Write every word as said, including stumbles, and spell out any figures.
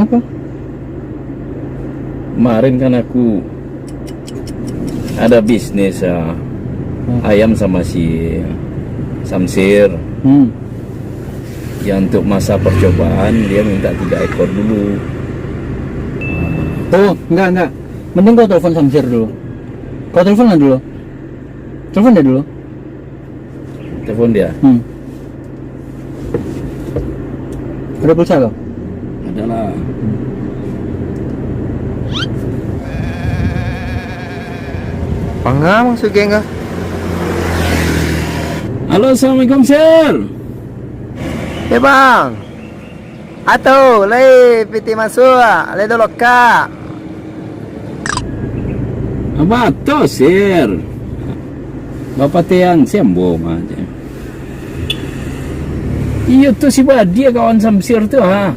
Apa? Kemarin kan aku ada bisnis, ah, Hmm. ayam sama si Samsir. Hmm. Ya, untuk masa percobaan dia minta tiga ekor dulu. Oh, enggak, enggak. Mending kau telepon Samsir dulu. Kau telepon lah dulu. Telepon dia dulu. Telepon dia. Hmm. Ada pulsa kau? Ada lah. Panga maksud geng kah? Halo, assalamualaikum, Sir. Eh bang. Atau lai piti masuk, lai dolokak. Apa tu, Sir? Bapatian siambung aja. Iyo tu si Badia kawan Samsir tu, ha.